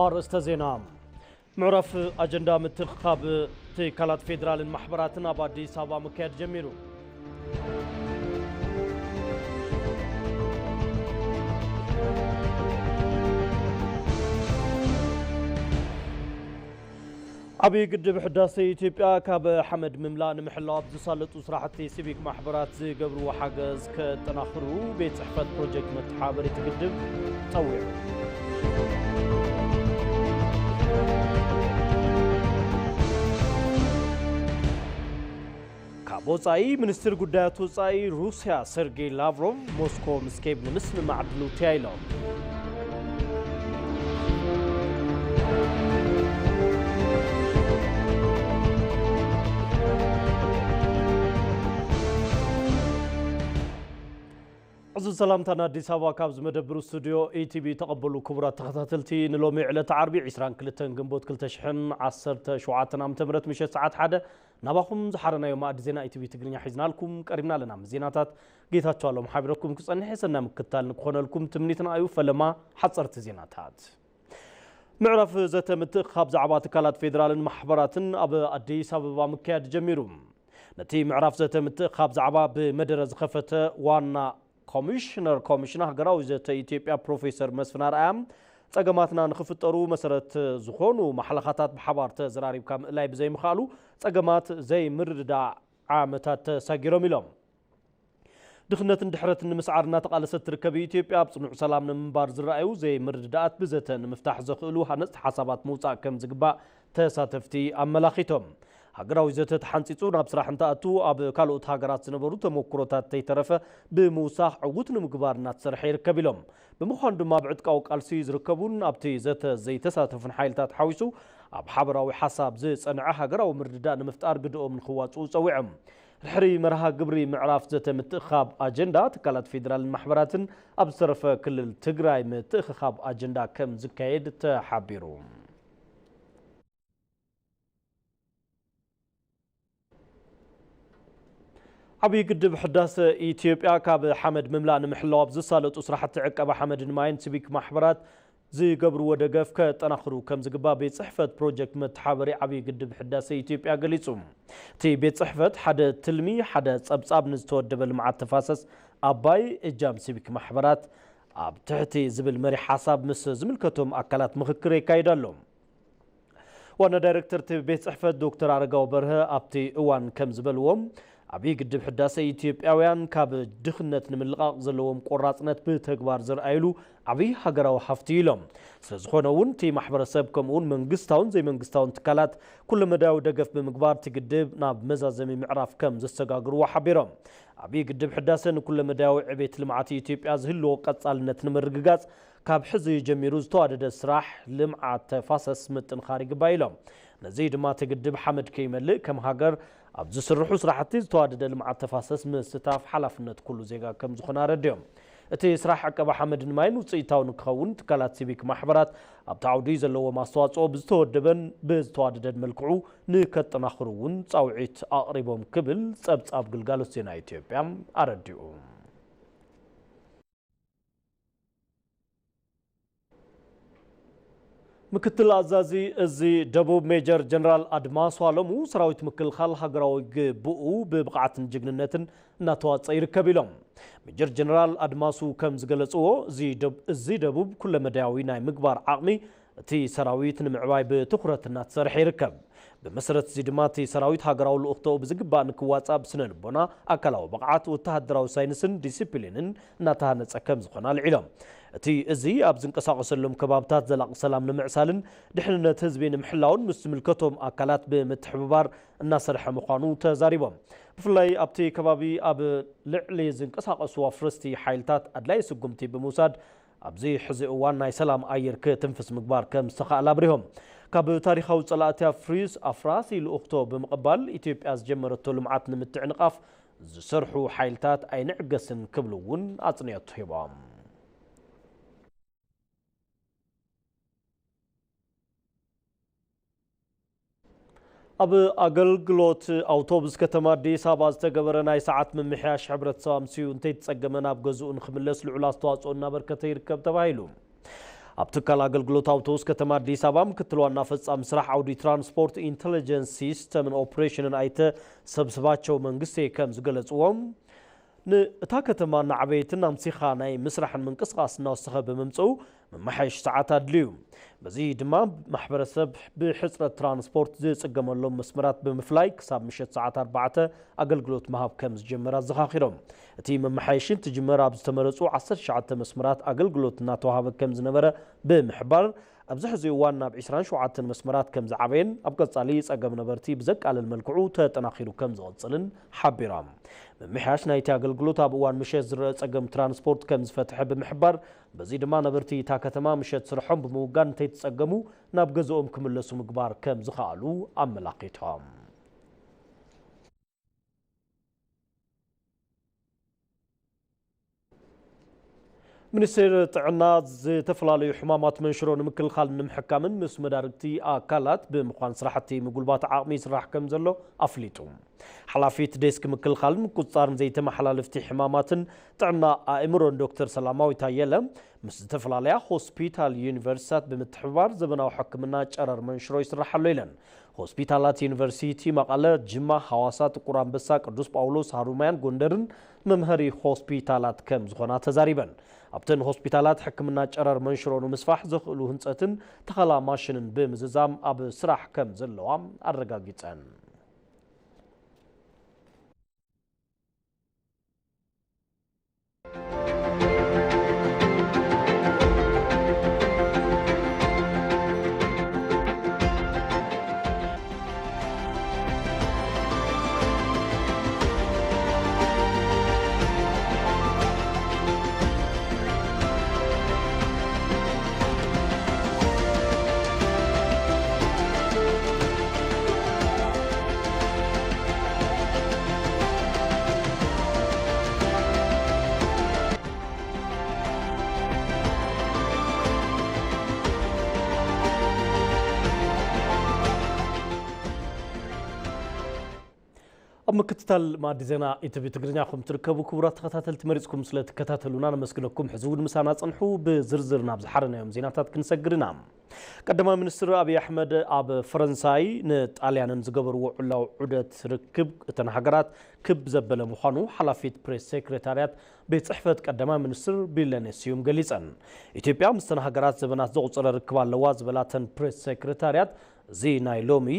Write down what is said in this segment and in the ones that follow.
ኣርእስተ ዜና። ምዕራፍ ኣጀንዳ ምትእኽኻብ ትካላት ፌዴራልን ማሕበራትን ኣብ ኣዲስ ኣበባ ምክያድ ጀሚሩ። ዓብዪ ግድብ ሕዳሰ ኢትዮጵያ ካብ ሓመድ ምምላእ ንምሕላው ኣብ ዝሳለጡ ስራሕቲ ሲቪክ ማሕበራት ዝገብርዎ ሓገዝ ከጠናኽሩ ቤት ጽሕፈት ፕሮጀክት መተሓባበሪ እቲ ግድብ ጸዊዑ። ካብ ወጻኢ፣ ሚኒስትር ጉዳያት ወጻኢ ሩስያ ሰርጌይ ላቭሮቭ ሞስኮ ምስ ኬቭ ንምስምማዕ ድልውቲ እያ ኢሎም። ዕዙዝ ሰላምታና ኣዲስ ኣበባ ካብ ዝመደብሩ ስቱዲዮ ኢቲቪ ተቐበሉ። ክቡራት ተኸታተልቲ፣ ንሎሚ ዕለተ ዓርቢ ዕስራን ክልተን ግንቦት ክልተ ሽሕን ዓሰርተ ሸውዓተን ዓመተ ምህረት ምሸት ሰዓት ሓደ ናባኹም ዝሓረናዮ ማእዲ ዜና ኢቲቪ ትግርኛ ሒዝናልኩም ቀሪብና ኣለና። ምስ ዜናታት ጌታቸው ኣሎም ሓቢረኩም ክጸንሕ የሰና ምክታል ንክኾነልኩም ትምኒትና እዩ። ፈለማ ሓጸርቲ ዜናታት። ምዕራፍ ዘተ ምትእኽኻብ ዛዕባ ትካላት ፌዴራልን ማሕበራትን ኣብ ኣዲስ ኣበባ ምክያድ ጀሚሩ። ነቲ ምዕራፍ ዘተ ምትእኽኻብ ዛዕባ ብመደረ ዝኸፈተ ዋና ኮሚሽነር ኮሚሽን ሃገራዊ ዘተ ኢትዮጵያ ፕሮፌሰር መስፍን ኣርኣያ፣ ጸገማትና ንኽፍጠሩ መሰረት ዝኾኑ ማሕለኻታት ብሓባር ተዘራሪብካ ምእላይ ብዘይምኽኣሉ ጸገማት ዘይምርድዳእ ዓመታት ተሳጊሮም ኢሎም። ድኽነትን ድሕረትን ንምስዓር እናተቓለሰት ትርከብ ኢትዮጵያ፣ ኣብ ጽኑዕ ሰላም ንምንባር ዝረኣዩ ዘይምርድዳኣት ብዘተ ንምፍታሕ ዘኽእሉ ሃነጽቲ ሓሳባት ምውጻእ ከም ዝግባእ ተሳተፍቲ ኣመላኺቶም። ሃገራዊ ዘተ ተሓንጺጹ ናብ ስራሕ እንትኣቱ፣ ኣብ ካልኦት ሃገራት ዝነበሩ ተመኩሮታት ተይተረፈ ብምውሳኽ ዕዉት ንምግባር እናተሰርሐ ይርከብ ኢሎም። ብምዃኑ ድማ፣ ኣብ ዕጥቃዊ ቃልሲ ዝርከቡን ኣብቲ ዘተ ዘይተሳተፉን ሓይልታት ሓዊሱ፣ ኣብ ሓበራዊ ሓሳብ ዝጸንዐ ሃገራዊ ምርድዳእ ንምፍጣር ግድኦም ንኽዋጽኡ ጸዊዖም። ድሕሪ መርሃ ግብሪ ምዕራፍ ዘተ ምትእኻብ ኣጀንዳ፣ ትካላት ፌዴራልን ማሕበራትን ኣብ ዝተረፈ ክልል ትግራይ ምትእኽኻብ ኣጀንዳ ከም ዝካየድ ተሓቢሩ። ዓብዪ ግድብ ሕዳሰ ኢትዮጵያ ካብ ሓመድ ምምላእ ንምሕላው ኣብ ዝሳለጡ ስራሕቲ ዕቀባ ሓመድን ማይን ሲቪክ ማሕበራት ዝገብርዎ ደገፍ ከጠናኽሩ ከም ዝግባእ ቤት ጽሕፈት ፕሮጀክት መተሓበሪ ዓብዪ ግድብ ሕዳሰ ኢትዮጵያ ገሊጹ። እቲ ቤት ጽሕፈት፣ ሓደ ትልሚ፣ ሓደ ጸብጻብ ንዝተወደበ ልምዓት ተፋሰስ ኣባይ እጃም ሲቪክ ማሕበራት ኣብ ትሕቲ ዝብል መሪሕ ሓሳብ ምስ ዝምልከቶም ኣካላት ምኽክር የካይድ ኣሎ። ዋና ዳይሬክተር እቲ ቤት ጽሕፈት ዶክተር ኣረጋዊ በርሀ ኣብቲ እዋን ከም ዝበልዎም፣ ዓብዪ ግድብ ሕዳሰ ኢትዮጵያውያን ካብ ድኽነት ንምልቓቕ ዘለዎም ቆራጽነት ብተግባር ዘርኣይሉ ዓብዪ ሃገራዊ ሃፍቲ እዩ ኢሎም። ስለ ዝኾነ እውን እቲ ማሕበረሰብ ከምኡ እውን መንግስታውን ዘይመንግስታውን ትካላት ኩለመዳያዊ ደገፍ ብምግባር እቲ ግድብ ናብ መዛዘሚ ምዕራፍ ከም ዘሰጋግርዎ ሓቢሮም። ዓብዪ ግድብ ሕዳሰ ንኩለመዳያዊ ዕቤት ልምዓት ኢትዮጵያ ዝህልዎ ቀጻልነት ንምርግጋጽ ካብ ሕዚ ጀሚሩ ዝተዋደደ ስራሕ ልምዓት ተፋሰስ ምጥንኻር ይግባእ ኢሎም። ነዚ ድማ እቲ ግድብ ሓመድ ከይመልእ ከም ሃገር ኣብ ዝስርሑ ስራሕቲ ዝተዋደደ ልምዓት ተፋሰስ ምስታፍ ሓላፍነት ኩሉ ዜጋ ከም ዝኾነ ኣረዲኦም። እቲ ስራሕ ዕቀባ ሓመድን ማይን ውፅኢታዊ ንክኸውን ትካላት ሲቪክ ማሕበራት ኣብቲ ዓውዲ ዘለዎም ኣስተዋፅኦ ብዝተወደበን ብዝተዋደደን መልክዑ ንከጠናኽሩ እውን ፃውዒት ኣቕሪቦም ክብል ፀብፃብ ግልጋሎት ዜና ኢትዮጵያ ኣረዲኡ። ምክትል ኣዛዚ እዚ ደቡብ ሜጀር ጀነራል ኣድማሱ ኣለሙ፣ ሰራዊት ምክልኻል ሃገራዊ ግብኡ ብብቕዓትን ጅግንነትን እናተዋፀ ይርከብ ኢሎም። ሜጀር ጀነራል ኣድማሱ ከም ዝገለፅዎ፣ እዚ ደብ-፣ እዚ ደቡብ ኩለመዳያዊ ናይ ምግባር ዓቕሚ እቲ ሰራዊት ንምዕባይ ብትኹረት እናተሰርሐ ይርከብ። ብመሰረት እዚ ድማ እቲ ሰራዊት ሃገራዊ ልኡኽቶኡ ብዝግባእ ንክዋፃእ ብስነ ልቦና፣ ኣካላዊ ብቕዓት፣ ወተሃደራዊ ሳይንስን ዲሲፕሊንን እናተሃነፀ ከም ዝኾነ ኣልዒሎም። እቲ እዚ ኣብ ዝንቀሳቐሰሎም ከባብታት ዘላቒ ሰላም ንምዕሳልን ድሕንነት ህዝቢ ንምሕላውን ምስ ዝምልከቶም ኣካላት ብምትሕብባር እናሰርሐ ምዃኑ ተዛሪቦም። ብፍላይ ኣብቲ ከባቢ ኣብ ልዕሊ ዝንቀሳቐሱ ኣፍረስቲ ሓይልታት ኣድላዪ ስጉምቲ ብምውሳድ ኣብዚ ሕዚ እዋን ናይ ሰላም ኣየር ክትንፍስ ምግባር ከም ዝተኻእለ ኣብሪሆም። ካብ ታሪኻዊ ጸላእቲ ኣፍሪስ ኣፍራሲ ልኡኽቶ ብምቕባል ኢትዮጵያ ዝጀመረቶ ልምዓት ንምትዕንቓፍ ዝሰርሑ ሓይልታት ኣይንዕገስን ክብሉ እውን ኣጽንኦት ሂቦም። ኣብ ኣገልግሎት ኣውቶቡስ ከተማ ኣዲስ ኣበባ ዝተገበረ ናይ ሰዓት ምምሕያሽ፣ ሕብረተሰብ ኣምስዩ እንተይተጸገመ ናብ ገዝኡ ንኽምለስ ልዑል ኣስተዋጽኦ እናበርከተ ይርከብ ተባሂሉ። ኣብ ትካል ኣገልግሎት ኣውቶቡስ ከተማ ኣዲስ ኣበባ ምክትል ዋና ፈጻሚ ስራሕ ዓውዲ ትራንስፖርት ኢንተለጀንስ ሲስተምን ኦፕሬሽንን ኣይተ ሰብስባቸው መንግስቴ ከም ዝገለጽዎም፣ ንእታ ከተማ እናዕበየትን ኣምሲኻ ናይ ምስራሕን ምንቅስቓስ እናወሰኸ ብምምፅኡ ምምሓየሽ ሰዓት ኣድልዩ። በዚ ድማ ማሕበረሰብ ብሕፅረት ትራንስፖርት ዝፅገመሎም መስመራት ብምፍላይ ክሳብ ምሸት ሰዓት ኣርባዕተ ኣገልግሎት ምሃብ ከም ዝጀመረ ኣዘኻኺሮም። እቲ መመሓየሺ እንትጅመር ኣብ ዝተመረፁ ዓሰርተ ትሽዓተ መስመራት ኣገልግሎት እናተዋሃበ ከም ዝነበረ ብምሕባር፣ ኣብዚ ሕዚ እዋን ናብ ዕስራን ሸውዓተን መስመራት ከም ዝዓበየን ኣብ ቀጻሊ ጸገም ነበርቲ ብዘቃልል መልክዑ ተጠናኺሩ ከም ዝቕጽልን ሓቢሮም። ምምሕያሽ ናይቲ ኣገልግሎት ኣብ እዋን ምሸት ዝረአ ጸገም ትራንስፖርት ከም ዝፈትሐ ብምሕባር፣ በዚ ድማ ነበርቲ እታ ከተማ ምሸት ስርሖም ብምውጋን እንተይተጸገሙ ናብ ገዝኦም ክምለሱ ምግባር ከም ዝኸኣሉ ኣመላኺቶም። ሚኒስቴር ጥዕና ዝተፈላለዩ ሕማማት መንሽሮ ንምክልኻልን ንምሕካምን ምስ መዳርግቲ ኣካላት ብምዃን ስራሕቲ ምጉልባት ዓቕሚ ይስራሕ ከም ዘሎ ኣፍሊጡ። ሓላፊት ዴስክ ምክልኻልን ምቁፅፃርን ዘይተመሓላለፍቲ ሕማማትን ጥዕና ኣእምሮን ዶክተር ሰላማዊት ኣየለ ምስ ዝተፈላለያ ሆስፒታል ዩኒቨርሲታት ብምትሕብባር ዘበናዊ ሕክምና ጨረር መንሽሮ ይስራሕ ኣሎ ኢለን። ሆስፒታላት ዩኒቨርሲቲ መቐለ፣ ጅማ፣ ሃዋሳ፣ ጥቁር ኣንበሳ፣ ቅዱስ ጳውሎስ፣ ሃሩማያን ጎንደርን መምሀሪ ሆስፒታላት ከም ዝኾና ተዛሪበን። ኣብተን ሆስፒታላት ሕክምና ጨረር መንሽሮ ንምስፋሕ ዘኽእሉ ህንፀትን ተኸላ ማሽንን ብምዝዛም ኣብ ስራሕ ከም ዘለዋ ኣረጋጊፀን። ኣብ ምክትታል ማዕዲ ዜና ኢቲቪ ትግርኛ ከም ትርከቡ ክቡራት ተኸታተልቲ መሪጽኩም ስለ ትከታተሉና ነመስግነኩም። ሕዚ እውን ምሳና ጽንሑ። ብዝርዝር ናብ ዝሓረናዮም ዜናታት ክንሰግር ኢና። ቀዳማይ ሚኒስትር ኣብይ ኣሕመድ ኣብ ፈረንሳይ ንጣልያንን ዝገበርዎ ዕላዊ ዑደት ርክብ እተን ሃገራት ክብ ዘበለ ምዃኑ ሓላፊት ፕሬስ ሴክሬታርያት ቤት ጽሕፈት ቀዳማይ ሚኒስትር ቢለኔ ስዩም ገሊጸን። ኢትዮጵያ ምስተን ሃገራት ዘበናት ዘቑጸረ ርክብ ኣለዋ ዝበላተን ፕሬስ ሴክሬታርያት፣ እዚ ናይ ሎሚ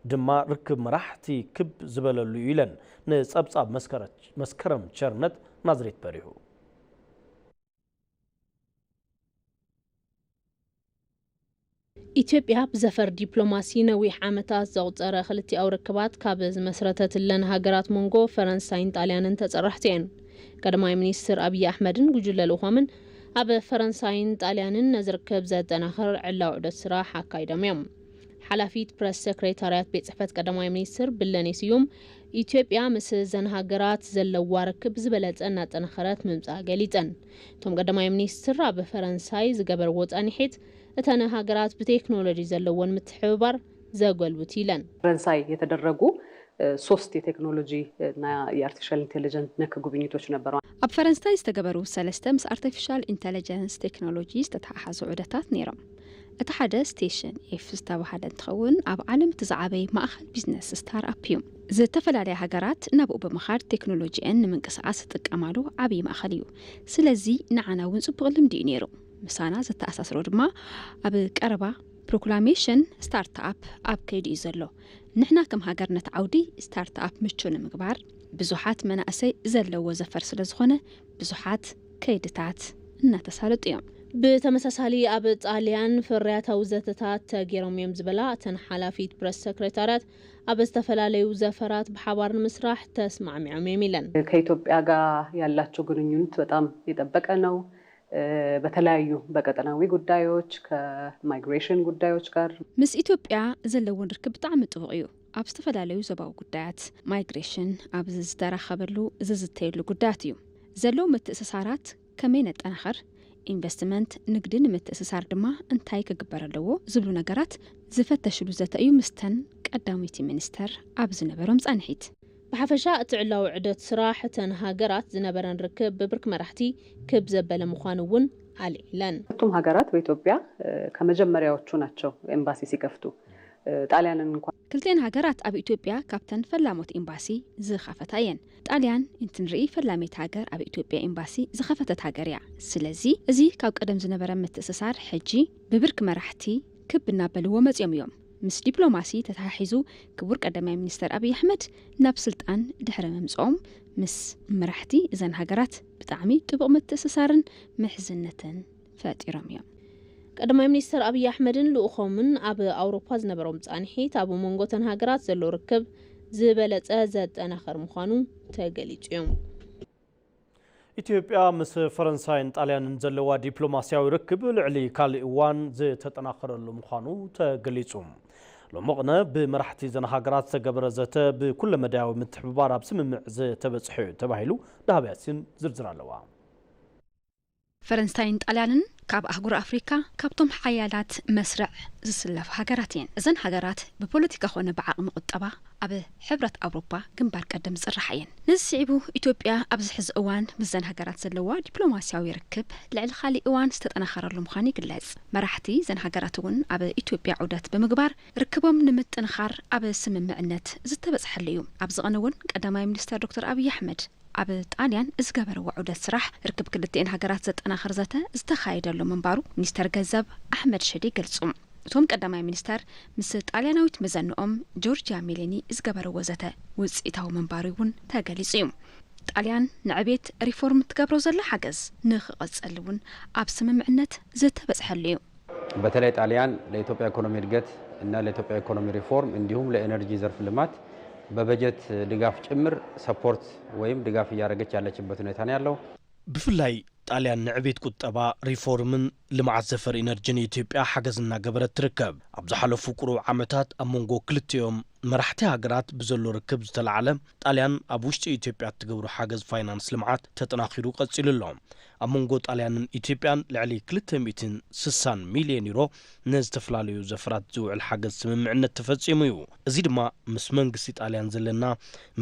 ድማ ርክብ መራሕቲ ክብ ዝበለሉ እዩ ኢለን። ንጸብጻብ መስከረ-፣ መስከረም ቸርነት ናዝሬት በሪሁ። ኢትዮጵያ ብዘፈር ዲፕሎማሲ ነዊሕ ዓመታት ዘቑጸረ ክልቲኣዊ ርክባት ካብ ዝመስረተትለን ሃገራት መንጎ ፈረንሳይን ጣልያንን ተጸራሕቲ እየን። ቀዳማይ ሚኒስትር ኣብይ ኣሕመድን ጉጅለ ልኡኾምን ኣብ ፈረንሳይን ጣልያንን ነዚ ርክብ ዘጠናኽር ዕላዊ ዑደት ስራሕ ኣካይዶም እዮም። ሓላፊት ፕረስ ሰክሬታርያት ቤት ጽሕፈት ቀዳማይ ሚኒስትር ብለኔ ስዩም፣ ኢትዮጵያ ምስ እዘን ሃገራት ዘለዋ ርክብ ዝበለጸ እናጠናኸረት ምምጻኣ ገሊጸን። እቶም ቀዳማይ ሚኒስትር ኣብ ፈረንሳይ ዝገበርዎ ጻንሒት፣ እተን ሃገራት ብቴክኖሎጂ ዘለወን ምትሕብባር ዘጎልብት ኢለን። ፈረንሳይ የተደረጉ እ፣ ሶስት የቴክኖሎጂ እና የአርቲፊሻል ኢንቴሊጀንስ ነክ ጉብኝቶች ነበሩ። ኣብ ፈረንሳይ ዝተገበሩ ሰለስተ ምስ ኣርቲፊሻል ኢንተለጀንስ ቴክኖሎጂ ዝተተሓሓዙ ዑደታት ነይሮም። እቲ ሓደ ስቴሽን ኤፍ ዝተባህለ እንትኸውን፣ ኣብ ዓለም እቲ ዝዓበየ ማእኸል ቢዝነስ ስታርኣፕ እዩ። ዝተፈላለያ ሃገራት ናብኡ ብምኻድ ቴክኖሎጂአን ንምንቅስቓስ ዝጥቀማሉ ዓብዪ ማእኸል እዩ። ስለዚ ንዓና እውን ጽቡቕ ልምዲ እዩ ነይሩ። ምሳና ዘተኣሳስሮ ድማ ኣብ ቀረባ ፕሮክላሜሽን ስታርትኣፕ ኣብ ከይዲ እዩ ዘሎ። ንሕና ከም ሃገር ነቲ ዓውዲ ስታርትኣፕ ምቹ ንምግባር ብዙሓት መናእሰይ ዘለዎ ዘፈር ስለ ዝኾነ ብዙሓት ከይድታት እናተሳለጡ እዮም። ብተመሳሳሊ ኣብ ጣልያን ፍርያታዊ ዘተታት ተገይሮም እዮም ዝበላ እተን ሓላፊት ፕረስ ሰክሬታርያት፣ ኣብ ዝተፈላለዩ ዘፈራት ብሓባር ንምስራሕ ተስማዕሚዖም እዮም ኢለን። ከኢትዮጵያ ጋር ያላቸው ግንኙነት በጣም የጠበቀ ነው። እ፣ በተለያዩ በቀጠናዊ ጉዳዮች ከማይግሬሽን ጉዳዮች ጋር ምስ ኢትዮጵያ ዘለውን ርክብ ብጣዕሚ ጥቡቕ እዩ። ኣብ ዝተፈላለዩ ዞባዊ ጉዳያት፣ ማይግሬሽን ኣብዚ ዝተራኸበሉ ዝዝተየሉ ጉዳያት እዩ። ዘለዉ ምትእስሳራት ከመይ ነጠናኸር፣ ኢንቨስትመንት፣ ንግዲ ንምትእስሳር ድማ እንታይ ክግበር ኣለዎ ዝብሉ ነገራት ዝፈተሽሉ ዘተ እዩ ምስተን ቀዳመይቲ ሚኒስተር ኣብ ዝነበሮም ጻንሒት። ብሓፈሻ እቲ ዕላዊ ዑደት ስራሕ እተን ሃገራት ዝነበረን ርክብ ብብርኪ መራሕቲ ክብ ዘበለ ምዃኑ እውን ኣልዒለን። ሁለቱም ሀገራት በኢትዮጵያ ከመጀመሪያዎቹ ናቸው ኤምባሲ ሲከፍቱ። ጣሊያንን እንኳን ክልቴን ሃገራት ኣብ ኢትዮጵያ ካብተን ፈላሞት ኤምባሲ ዝኸፈታ እየን። ጣልያን እንትንርኢ ፈላመይቲ ሃገር ኣብ ኢትዮጵያ ኤምባሲ ዝኸፈተት ሃገር እያ። ስለዚ እዚ ካብ ቀደም ዝነበረ ምትእስሳር ሕጂ ብብርኪ መራሕቲ ክብ እናበልዎ መፂኦም እዮም። ምስ ዲፕሎማሲ ተተሓሒዙ ክቡር ቀዳማይ ሚኒስተር ኣብይ ኣሕመድ ናብ ስልጣን ድሕሪ ምምፅኦም ምስ መራሕቲ እዘን ሃገራት ብጣዕሚ ጥቡቕ ምትእስሳርን ምሕዝነትን ፈጢሮም እዮም። ቀዳማይ ሚኒስተር ኣብይ ኣሕመድን ልኡኾምን ኣብ ኣውሮፓ ዝነበሮም ፃንሒት ኣብ መንጎ እተን ሃገራት ዘሎ ርክብ ዝበለፀ ዘጠናኸር ምዃኑ ተገሊፁ እዮም። ኢትዮጵያ ምስ ፈረንሳይን ጣልያንን ዘለዋ ዲፕሎማስያዊ ርክብ ልዕሊ ካልእ እዋን ዝተጠናኸረሉ ምዃኑ ተገሊጹ። ሎሚ ቅነ ብመራሕቲ እዘን ሃገራት ዝተገበረ ዘተ ብኩለመዳያዊ ምትሕብባር ኣብ ስምምዕ ዝተበጽሐ እዩ ተባሂሉ። ዳህብ ያሲን ዝርዝር ኣለዋ። ፈረንሳይን ጣልያንን ካብ ኣህጉር ኣፍሪካ ካብቶም ሓያላት መስርዕ ዝስለፋ ሃገራት እየን። እዘን ሃገራት ብፖለቲካ ኮነ ብዓቕሚ ቁጠባ ኣብ ሕብረት ኣውሮፓ ግንባር ቀደም ዝፅርሓ እየን። ነዚ ስዒቡ ኢትዮጵያ ኣብዚ ሕዚ እዋን ምስዘን ሃገራት ዘለዋ ዲፕሎማስያዊ ርክብ ልዕሊ ካሊእ እዋን ዝተጠናኸረሉ ምዃኑ ይግለፅ። መራሕቲ እዘን ሃገራት እውን ኣብ ኢትዮጵያ ዑደት ብምግባር ርክቦም ንምጥንኻር ኣብ ስምምዕነት ዝተበፅሐሉ እዩ። ኣብዚ ቅነ እውን ቀዳማይ ሚኒስተር ዶክተር ኣብይ ኣሕመድ ኣብ ጣልያን ዝገበርዎ ዑደት ስራሕ ርክብ ክልቲኤን ሃገራት ዘጠናኽር ዘተ ዝተኻየደሉ ምንባሩ ሚኒስተር ገንዘብ ኣሕመድ ሸዴ ገልፁ። እቶም ቀዳማይ ሚኒስተር ምስ ጣልያናዊት መዘንኦም ጆርጂያ ሜሎኒ ዝገበርዎ ዘተ ውፅኢታዊ ምንባሩ እውን ተገሊፁ እዩ። ጣልያን ንዕቤት ሪፎርም ትገብሮ ዘላ ሓገዝ ንክቐፀል እውን ኣብ ስምምዕነት ዝተበፅሐሉ እዩ። በተለይ ጣሊያን ለኢትዮጵያ ኢኮኖሚ እድገት እና ለኢትዮጵያ ኢኮኖሚ ሪፎርም እንዲሁም ለኤነርጂ ዘርፍ ልማት በበጀት ድጋፍ ጭምር ሰፖርት ወይም ድጋፍ እያደረገች ያለችበት ሁኔታ ነው ያለው። ብፍላይ ጣሊያን ንዕቤት ቁጠባ፣ ሪፎርምን ልምዓት ዘፈር ኢነርጂን ኢትዮጵያ ሓገዝ እናገበረት ትርከብ። ኣብ ዝሓለፉ ቁሩብ ዓመታት ኣብ መንጎ ክልቲኦም መራሕቲ ሃገራት ብዘሎ ርክብ ዝተላዕለ ጣሊያን ኣብ ውሽጢ ኢትዮጵያ እትገብሮ ሓገዝ ፋይናንስ ልምዓት ተጠናኺሩ ቀፂሉ ኣሎ። ኣብ መንጎ ጣልያንን ኢትዮጵያን ልዕሊ ክልተ ሚእትን ስሳን ሚልዮን ዩሮ ንዝተፈላለዩ ዘፈራት ዝውዕል ሓገዝ ስምምዕነት ተፈጺሙ እዩ። እዚ ድማ ምስ መንግስቲ ጣልያን ዘለና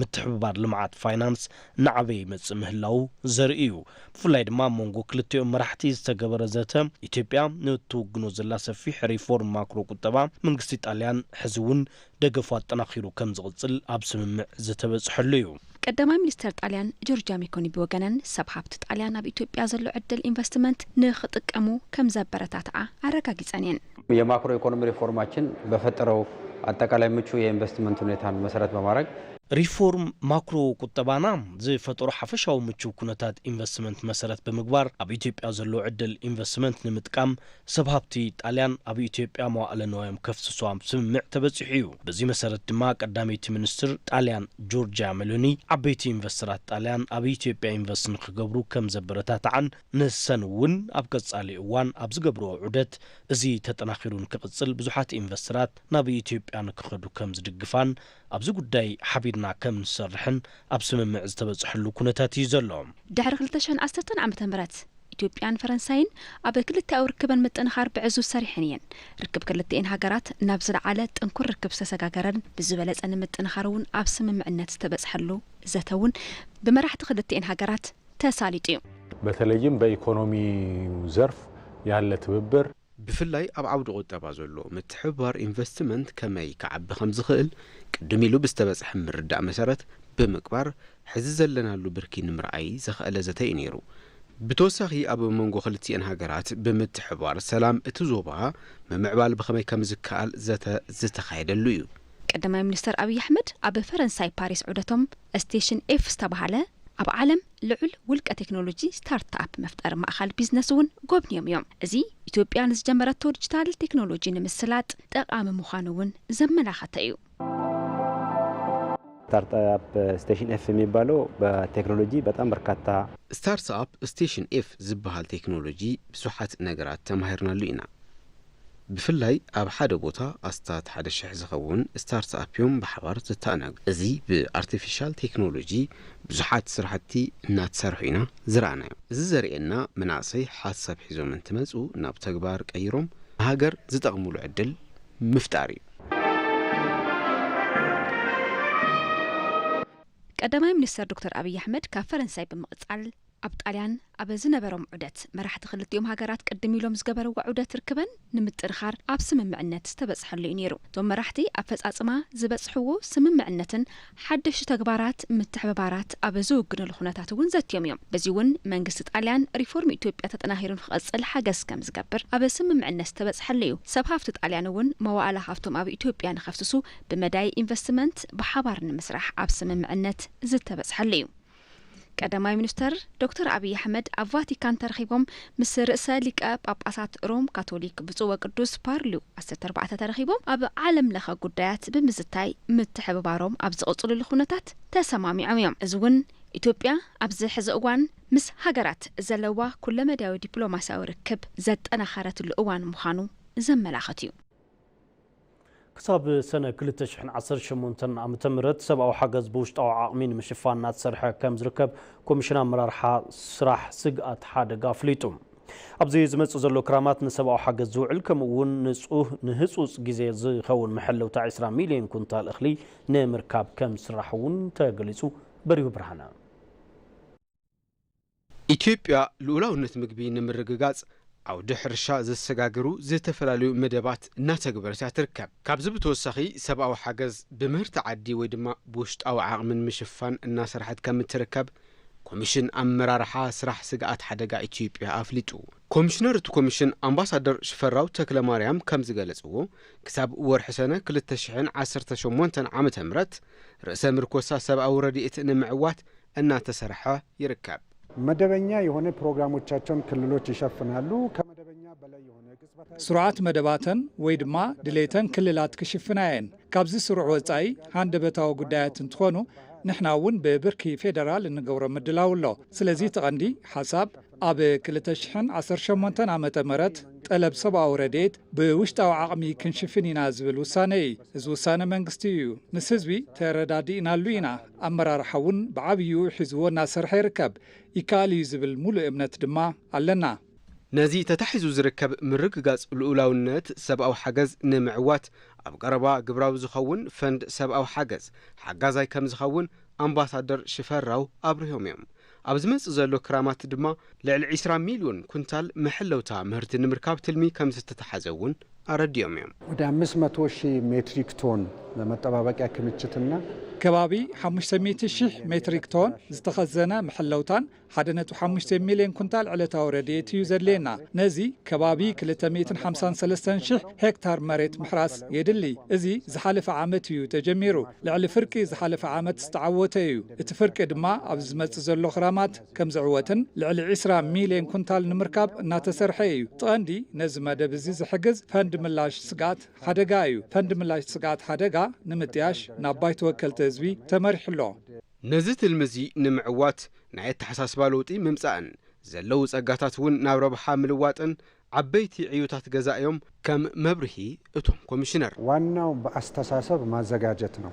ምትሕብባር ልምዓት ፋይናንስ እናዓበየ ይመጽእ ምህላዉ ዘርኢ እዩ። ብፍላይ ድማ ኣብ መንጎ ክልቲኦም መራሕቲ ዝተገበረ ዘተ፣ ኢትዮጵያ ንእትውግኖ ዘላ ሰፊሕ ሪፎርም ማክሮ ቁጠባ መንግስቲ ጣልያን ሕዚ እውን ደገፉ ኣጠናኺሩ ከም ዝቕጽል ኣብ ስምምዕ ዝተበጽሐሉ እዩ። ቀዳማይ ሚኒስተር ጣልያን ጆርጂያ ሜኮኒ ብወገነን፣ ሰብ ሃብቲ ጣልያን ኣብ ኢትዮጵያ ዘሎ ዕድል ኢንቨስትመንት ንኽጥቀሙ ከም ዘበረታትዓ ኣረጋጊጸን እየን። የማክሮ ኢኮኖሚ ሪፎርማችን በፈጠረው አጠቃላይ ምቹ የኢንቨስትመንት ሁኔታን መሰረት በማድረግ፣ ሪፎርም ማክሮ ቁጠባና ዝፈጠሮ ሓፈሻዊ ምቹው ኩነታት ኢንቨስትመንት መሰረት ብምግባር፣ ኣብ ኢትዮጵያ ዘሎ ዕድል ኢንቨስትመንት ንምጥቃም ሰብ ሃብቲ ጣልያን ኣብ ኢትዮጵያ መዋእለ ንዋዮም ከፍስሱ ኣብ ስምምዕ ተበጺሑ እዩ። በዚ መሰረት ድማ ቀዳመይቲ ሚኒስትር ጣልያን ጆርጂያ ሜሎኒ ዓበይቲ ኢንቨስተራት ጣልያን ኣብ ኢትዮጵያ ኢንቨስት ንክገብሩ ከም ዘበረታትዓን ንሰን እውን ኣብ ቀጻሊ እዋን ኣብ ዝገብርኦ ዑደት እዚ ተጠናኺሩ ንክቕጽል ብዙሓት ኢንቨስተራት ናብ ኢትዮጵያ ንክኸዱ ከም ዝድግፋን ኣብዚ ጉዳይ ሓቢርና ከም ንሰርሕን ኣብ ስምምዕ ዝተበጽሐሉ ኩነታት እዩ ዘሎ። ድሕሪ ክልተ ሽሕን ዓሰርተን ዓመተ ምህረት ኢትዮጵያን ፈረንሳይን ኣብ ክልቲኣዊ ርክበን ምጥንኻር ብዕዙዝ ሰሪሐን እየን። ርክብ ክልቲኤን ሃገራት ናብ ዝለዓለ ጥንኩር ርክብ ዝተሰጋገረን ብዝበለጸ ንምጥንኻር እውን ኣብ ስምምዕነት ዝተበጽሐሉ ዘተ እውን ብመራሕቲ ክልቲኤን ሃገራት ተሳሊጡ እዩ። በተለይም በኢኮኖሚ ዘርፍ ያለ ትብብር ብፍላይ ኣብ ዓውዲ ቁጠባ ዘሎ ምትሕብባር ኢንቨስትመንት ከመይ ክዓቢ ከም ዝኽእል ቅድም ኢሉ ብዝተበጽሐ ምርዳእ መሰረት ብምግባር ሕዚ ዘለናሉ ብርኪ ንምርኣይ ዘኽኣለ ዘተ እዩ ነይሩ። ብተወሳኺ ኣብ መንጎ ክልቲኤን ሃገራት ብምትሕብባር ሰላም እቲ ዞባ ምምዕባል ብኸመይ ከም ዝከኣል ዘተ ዝተኻየደሉ እዩ። ቀዳማይ ሚኒስተር ኣብይ ኣሕመድ ኣብ ፈረንሳይ ፓሪስ ዑደቶም ስቴሽን ኤፍ ዝተባህለ ኣብ ዓለም ልዑል ውልቀ ቴክኖሎጂ ስታርትኣፕ መፍጠሪ ማእኸል ቢዝነስ እውን ጎብንዮም እዮም። እዚ ኢትዮጵያ ንዝጀመረቶ ዲጂታል ቴክኖሎጂ ንምስላጥ ጠቓሚ ምዃኑ እውን ዘመላኸተ እዩ። ስታርትኣፕ ስቴሽን ኤፍ የሚባለው በቴክኖሎጂ በጣም በርካታ ስታርትኣፕ ስቴሽን ኤፍ ዝበሃል ቴክኖሎጂ ብዙሓት ነገራት ተማሂርናሉ ኢና። ብፍላይ ኣብ ሓደ ቦታ ኣስታት ሓደ ሽሕ ዝኸውን ስታርትኣፕ እዮም ብሓባር ዝተኣናገዱ። እዚ ብኣርቲፊሻል ቴክኖሎጂ ብዙሓት ስራሕቲ እናተሰርሑ ኢና ዝረኣናዮም። እዚ ዘርእየና መናእሰይ ሓሳብ ሒዞም እንትመፁ ናብ ተግባር ቀይሮም ንሃገር ዝጠቕምሉ ዕድል ምፍጣር እዩ። ቀዳማይ ሚኒስተር ዶክተር ኣብይ ኣሕመድ ካብ ፈረንሳይ ብምቕፃል ኣብ ጣልያን ኣብ ዝነበሮም ዑደት፣ መራሕቲ ክልቲኦም ሃገራት ቅድም ኢሎም ዝገበርዎ ዑደት ርክበን ንምጥንኻር ኣብ ስምምዕነት ዝተበጽሐሉ እዩ ነይሩ። እቶም መራሕቲ ኣፈጻጽማ ዝበጽሕዎ ስምምዕነትን ሓደሽቲ ተግባራት ምትሕብባራት ኣብ ዝውግነሉ ኩነታት እውን ዘትዮም እዮም። በዚ እውን መንግስቲ ጣልያን ሪፎርም ኢትዮጵያ ተጠናኺሩ ንክቐጽል ሓገዝ ከም ዝገብር ኣብ ስምምዕነት ዝተበጽሐሉ እዩ። ሰብ ሃፍቲ ጣልያን እውን መዋእለ ሃፍቶም ኣብ ኢትዮጵያ ንኸፍስሱ ብመዳይ ኢንቨስትመንት ብሓባር ንምስራሕ ኣብ ስምምዕነት ዝተበጽሐሉ እዩ። ቀዳማይ ሚኒስተር ዶክተር ኣብይ ኣሕመድ ኣብ ቫቲካን ተረኺቦም ምስ ርእሰ ሊቀ ጳጳሳት ሮም ካቶሊክ ብፁዕ ወቅዱስ ፓርሊዮ ዓሰርተ ኣርባዕተ ተረኺቦም ኣብ ዓለም ለኸ ጉዳያት ብምዝታይ ምትሕብባሮም ኣብ ዝቕጽልሉ ኩነታት ተሰማሚዖም እዮም። እዚ እውን ኢትዮጵያ ኣብዚ ሕዚ እዋን ምስ ሃገራት ዘለዋ ኩለመዳያዊ ዲፕሎማስያዊ ርክብ ዘጠናኸረትሉ እዋን ምዃኑ ዘመላኽት እዩ። ክሳብ ሰነ ክልተ ሽሕን ዓሰርተ ሸሞንተን ዓመተ ምህረት ሰብኣዊ ሓገዝ ብውሽጣዊ ዓቕሚ ንምሽፋን እናተሰርሐ ከም ዝርከብ ኮሚሽን ኣመራርሓ ስራሕ ስግኣት ሓደጋ ኣፍሊጡ። ኣብዚ ዝመጽእ ዘሎ ክራማት ንሰብኣዊ ሓገዝ ዝውዕል ከምኡ እውን ንጹህ ንህጹጽ ግዜ ዝኸውን መሐለውታ ዕስራ ሚልዮን ኩንታል እኽሊ ንምርካብ ከም ዝስራሕ እውን ተገሊጹ። በሪሁ ብርሃነ። ኢትዮጵያ ልኡላውነት ምግቢ ንምርግጋጽ ዓውዲ ሕርሻ ዘሰጋግሩ ዝተፈላለዩ መደባት እናተግበረት እያ ትርከብ። ካብዚ ብተወሳኺ ሰብኣዊ ሓገዝ ብምህርቲ ዓዲ ወይ ድማ ብውሽጣዊ ዓቕሚ ንምሽፋን እናሰርሐት ከም እትርከብ ኮሚሽን ኣመራርሓ ስራሕ ስግኣት ሓደጋ ኢትዮጵያ ኣፍሊጡ። ኮሚሽነር እቲ ኮሚሽን ኣምባሳደር ሽፈራው ተክለማርያም ከም ዝገለጽዎ ክሳብ ወርሒ ሰነ ክልተ ሽሕን ዓሰርተ ሸሞንተን ዓመተ ምህረት ርእሰ ምርኮሳ ሰብኣዊ ረድኤት ንምዕዋት እናተሰርሐ ይርከብ። መደበኛ የሆነ ፕሮግራሞቻቸውን ክልሎች ይሸፍናሉ። ከመደበኛ በላይ የሆነ ቅጽበታዊ ስሩዓት መደባተን ወይ ድማ ድሌተን ክልላት ክሽፍና እየን። ካብዚ ስሩዕ ወጻኢ ሃንደበታዊ ጉዳያት እንትኾኑ ንሕና እውን ብብርኪ ፌደራል እንገብሮ ምድላው ኣሎ። ስለዚ እቲ ቐንዲ ሓሳብ ኣብ ክልተ ሽሕን ዓሰርተ ሸሞንተን ዓመተ ምህረት ጠለብ ሰብኣዊ ረድኤት ብውሽጣዊ ዓቕሚ ክንሽፍን ኢና ዝብል ውሳነ እዩ። እዚ ውሳነ መንግስቲ እዩ ምስ ህዝቢ ተረዳዲእናሉ ኢና። ኣመራርሓ እውን ብዓብይኡ ሒዝዎ እናሰርሐ ይርከብ። ይከኣል እዩ ዝብል ሙሉእ እምነት ድማ ኣለና። ነዚ ተታሒዙ ዝርከብ ምርግጋጽ ልኡላውነት ሰብኣዊ ሓገዝ ንምዕዋት ኣብ ቀረባ ግብራዊ ዝኸውን ፈንድ ሰብኣዊ ሓገዝ ሓጋዛይ ከም ዝኸውን ኣምባሳደር ሽፈራው ኣብሪሆም እዮም። ኣብ ዝመጽእ ዘሎ ክራማት ድማ ልዕሊ ዕስራ ሚልዮን ኩንታል መሐለውታ ምህርቲ ንምርካብ ትልሚ ከም ዝተተሓዘ እውን ኣረዲኦም እዮም። ወደ ኣምስት መቶ ሺህ ሜትሪክ ቶን መጠባበቂያ ክምችትና ከባቢ ሓሙሽተ ሚእቲ ሺሕ ሜትሪክ ቶን ዝተኸዘነ መሐለውታን ሓደ ነጥቢ ሓሙሽተ ሚልዮን ኩንታል ዕለታዊ ረድኤት እዩ ዘድልየና። ነዚ ከባቢ ክልተ ሚእትን ሓምሳን ሰለስተን ሺሕ ሄክታር መሬት ምሕራስ የድሊ። እዚ ዝሓለፈ ዓመት እዩ ተጀሚሩ። ልዕሊ ፍርቂ ዝሓለፈ ዓመት ዝተዓወተ እዩ። እቲ ፍርቂ ድማ ኣብ ዝመጽእ ዘሎ ክራማት ከም ዝዕወትን ልዕሊ ዕስራ ሚልዮን ኩንታል ንምርካብ እናተሰርሐ እዩ። እቲ ቀንዲ ነዚ መደብ እዚ ዝሕግዝ ፈንድ ምላሽ ስግኣት ሓደጋ እዩ። ፈንድ ምላሽ ስግኣት ሓደጋ ንምጥያሽ ናብ ባይቶ ወከልቲ ህዝቢ ተመሪሑ ኣሎ። ነዚ ትልሚ እዚ ንምዕዋት ናይ ኣተሓሳስባ ለውጢ ምምጻእን ዘለዉ ጸጋታት እውን ናብ ረብሓ ምልዋጥን ዓበይቲ ዕዮታት ገዛ እዮም ከም መብርሂ እቶም ኮሚሽነር። ዋናው በአስተሳሰብ ማዘጋጀት ነው።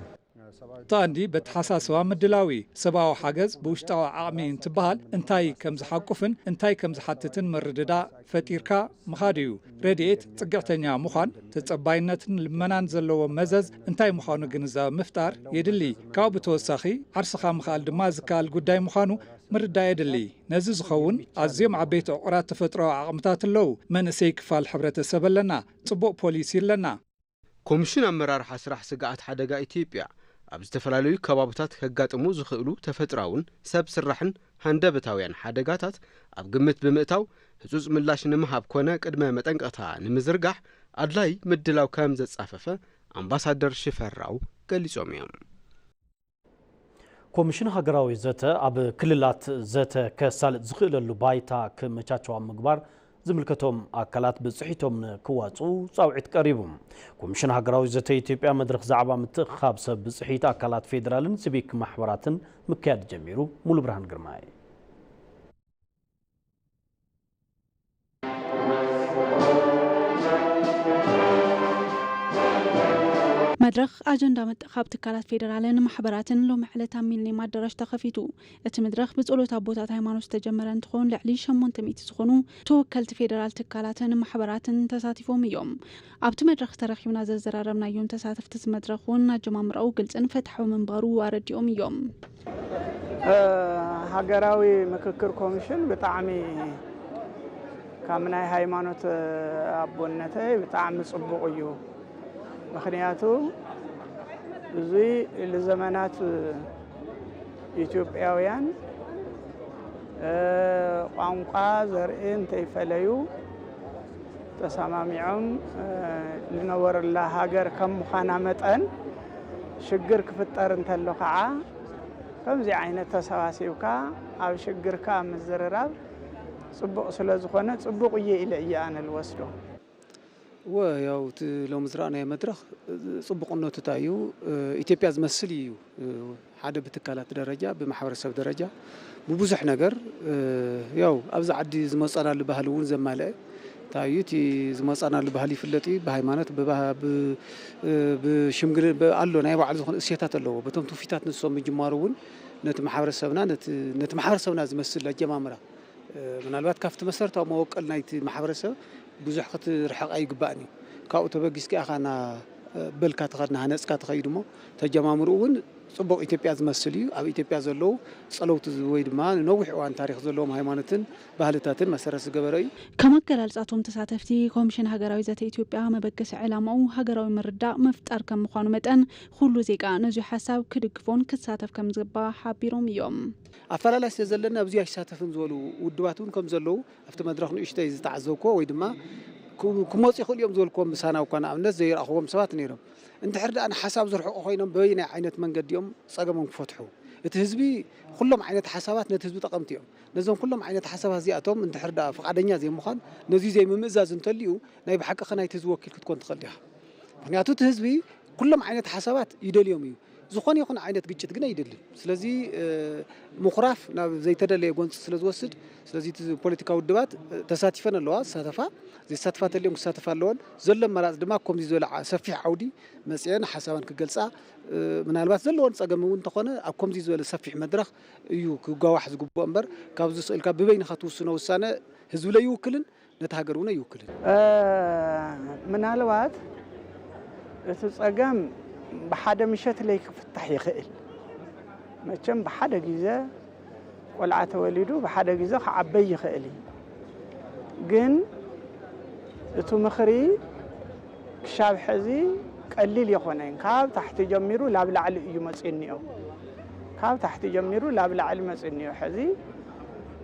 እቲ ቀንዲ በተሓሳስባ ምድላው እዩ። ሰብኣዊ ሓገዝ ብውሽጣዊ ዓቕሚ እንትበሃል እንታይ ከም ዝሓቁፍን እንታይ ከም ዝሓትትን ምርድዳእ ፈጢርካ ምኻድ እዩ። ረድኤት ጽግዕተኛ ምዃን፣ ተጸባይነትን ልመናን ዘለዎ መዘዝ እንታይ ምዃኑ ግንዛበ ምፍጣር የድሊ። ካብኡ ብተወሳኺ ዓርስኻ ምኽኣል ድማ ዝከኣል ጉዳይ ምዃኑ ምርዳእ የድሊ። ነዚ ዝኸውን ኣዝዮም ዓበይቲ ዕቑራት ተፈጥሮኣዊ ዓቕምታት ኣለዉ። መንእሰይ ክፋል ሕብረተሰብ ኣለና። ጽቡቕ ፖሊሲ ኣለና። ኮሚሽን ኣመራርሓ ስራሕ ስግኣት ሓደጋ ኢትዮጵያ ኣብ ዝተፈላለዩ ከባብታት ከጋጥሙ ዝኽእሉ ተፈጥሮኣውን ሰብ ስራሕን ሃንደበታውያን ሓደጋታት ኣብ ግምት ብምእታው ህጹጽ ምላሽ ንምሃብ ኮነ ቅድመ መጠንቀቕታ ንምዝርጋሕ ኣድላይ ምድላው ከም ዘጻፈፈ ኣምባሳደር ሽፈራው ገሊጾም እዮም። ኮሚሽን ሃገራዊ ዘተ ኣብ ክልላት ዘተ ከሳልጥ ዝኽእለሉ ባይታ ክመቻቸው ኣብ ምግባር ዝምልከቶም ኣካላት ብፅሒቶም ንክዋፁ ፃውዒት ቀሪቡ። ኮሚሽን ሃገራዊ ዘተ ኢትዮጵያ መድረኽ ዛዕባ ምትእኽኻብ ሰብ ብፅሒት ኣካላት ፌዴራልን ሲቪክ ማሕበራትን ምክያድ ጀሚሩ። ሙሉ ብርሃን ግርማይ። መድረኽ ኣጀንዳ ምትእኻብ ትካላት ፌደራልን ማሕበራትን ሎሚ ዕለት ኣብ ሚሊኒየም ኣዳራሽ ተኸፊቱ። እቲ መድረኽ ብጸሎት ኣቦታት ሃይማኖት ዝተጀመረ እንትኾን ልዕሊ ሸሞንተ ሚእቲ ዝኾኑ ተወከልቲ ፌደራል ትካላትን ማሕበራትን ተሳቲፎም እዮም። ኣብቲ መድረኽ ተረኺብና ዘዘራረብናዮም ተሳተፍቲ እቲ መድረኽ እውን ኣጀማምራኡ ግልጽን ፍትሓዊ ምንባሩ ኣረዲኦም እዮም። ሃገራዊ ምክክር ኮሚሽን ብጣዕሚ፣ ካብ ናይ ሃይማኖት ኣቦነተይ፣ ብጣዕሚ ጽቡቕ እዩ። ምኽንያቱ እዚ ንዘመናት ኢትዮጵያውያን፣ እ፣ ቋንቋ፣ ዘርኢ እንተይፈለዩ ተሰማሚዖም፣ እ፣ ዝነበሩላ ሃገር ከም ምዃና መጠን፣ ሽግር ክፍጠር እንተሎ ከዓ ከምዚ ዓይነት ተሰባሲብካ ኣብ ሽግርካ ምዝርራብ ጽቡቕ ስለ ዝኾነ፣ ጽቡቕ እየ ኢለ እየ ኣነ ልወስዶ። እወ፣ ያው እቲ ሎሚ ዝረኣናዮ መድረኽ ጽቡቕነቱ እንታይ እዩ? ኢትዮጵያ ዝመስል እዩ። ሓደ ብትካላት ደረጃ፣ ብማሕበረሰብ ደረጃ፣ ብብዙሕ ነገር፣ ያው ኣብዚ ዓዲ ዝመጸናሉ ባህሊ እውን ዘማልአ እንታይ እዩ? እቲ ዝመጸናሉ ባህሊ ይፍለጥ እዩ። ብሃይማኖት፣ ብባህ-፣ ብ-፣ ብሽምግል-፣ ብ-፣ ኣሎ፣ ናይ ባዕሉ ዝኾነ እሴታት ኣለዎ። በቶም ትውፊታት ንሶም ምጅማሩ እውን ነቲ ማሕበረሰብና፣ ነቲ፣ ነቲ ማሕበረሰብና ዝመስል ኣጀማምራ፣ እ፣ ምናልባት ካብቲ መሰረታዊ መወቀል ናይቲ ማሕበረሰብ ብዙሕ ክትርሕቕ ኣይግባእን እዩ። ካብኡ ተበጊስካ ኢኻ ና-፣ በልካ ትኸድ፣ ናሃነጽካ ትኸይድ እሞ፣ ተጀማምሩ እውን ጽቡቕ ኢትዮጵያ ዝመስል እዩ። ኣብ ኢትዮጵያ ዘለዉ ጸለውቲ ዝ-፣ ወይ ድማ ንነዊሕ እዋን ታሪኽ ዘለዎም ሃይማኖትን ባህልታትን መሰረት ዝገበረ እዩ። ከም ኣገላልጻ እቶም ተሳተፍቲ፣ ኮሚሽን ሃገራዊ ዘተ ኢትዮጵያ መበገሲ ዕላማኡ ሃገራዊ ምርዳእ ምፍጣር ከም ምዃኑ መጠን፣ ኩሉ ዜጋ ነዚ ሓሳብ ክድግፎን ክሳተፍ ከም ዝግባእ ሓቢሮም እዮም። ኣፈላላይ ስለ ዘለና ኣብዚ ኣይሳተፍን ዝበሉ ውድባት እውን ከም ዘለዉ ኣብቲ መድረኽ ንእሽተይ ዝተዓዘብክዎ ወይ ድማ ክም-፣ ክመፁ ይኽእሉ እዮም ዝበልክዎም ምሳና እኳ ንኣብነት ዘይረኣኽዎም ሰባት ነይሮም። እንድሕር ደኣ ንሓሳብ ዝርሕቑ ኮይኖም በበይናይ ዓይነት መንገዲ እዮም ጸገሞም ክፈትሑ? እቲ ህዝቢ፣ ኩሎም ዓይነት ሓሳባት ነቲ ህዝቢ ጠቐምቲ እዮም። ነዞም ኩሎም ዓይነት ሓሳባት እዚኣቶም እንድሕር ደኣ ፍቓደኛ ዘይምዃን፣ ነዚ ዘይምምእዛዝ እንተልዩ ናይ ብሓቂ ከ ናይቲ ህዝቢ ወኪል ክትኮን ትኽእል ዲኻ? ምኽንያቱ እቲ ህዝቢ ኩሎም ዓይነት ሓሳባት ይደልዮም እዩ። ዝኾነ ይኹን ዓይነት ግጭት ግን ኣይደልን። ስለዚ፣ እ፣ ምኹራፍ ናብ ዘይተደለየ ጎንፂ ስለ ዝወስድ፣ ስለዚ እቲ ፖለቲካዊ ውድባት፣ እ፣ ተሳቲፈን ኣለዋ፣ ዝሳተፋ፣ ዘይሳተፋ ተልዮም ክሳተፋ ኣለወን። ዘሎ ኣማራፂ ድማ ከምዚ ዝበለ ዓ-፣ ሰፊሕ ዓውዲ መፅአን ሓሳባን ክገልፃ፣ እ፣ ምናልባት ዘለወን ፀገም እውን እንተኾነ ኣብ ከምዚ ዝበለ ሰፊሕ መድረኽ እዩ ክጓዋሕ ዝግብኦ እምበር፣ ካብዚ ስእልካ ብበይንኻ ትውስኖ ውሳነ ህዝቢ ለይውክልን ነቲ ሃገር እውን ኣይውክልን። እ፣ ምናልባት እቲ ጸገም ብሓደ ምሸት ለይክፍታሕ ይኽእል። መቸም ብሓደ ግዜ ቆልዓ ተወሊዱ ብሓደ ግዜ ክዓበይ ይኽእል እዩ። ግን እቲ ምኽሪ ክሻብ ሕዚ ቀሊል የኾነን። ካብ ታሕቲ ጀሚሩ ላብ ላዕሊ እዩ መጺኡ እኒኦ። ካብ ታሕቲ ጀሚሩ ላብ ላዕሊ መጺኡ እኒኦ። ሕዚ፣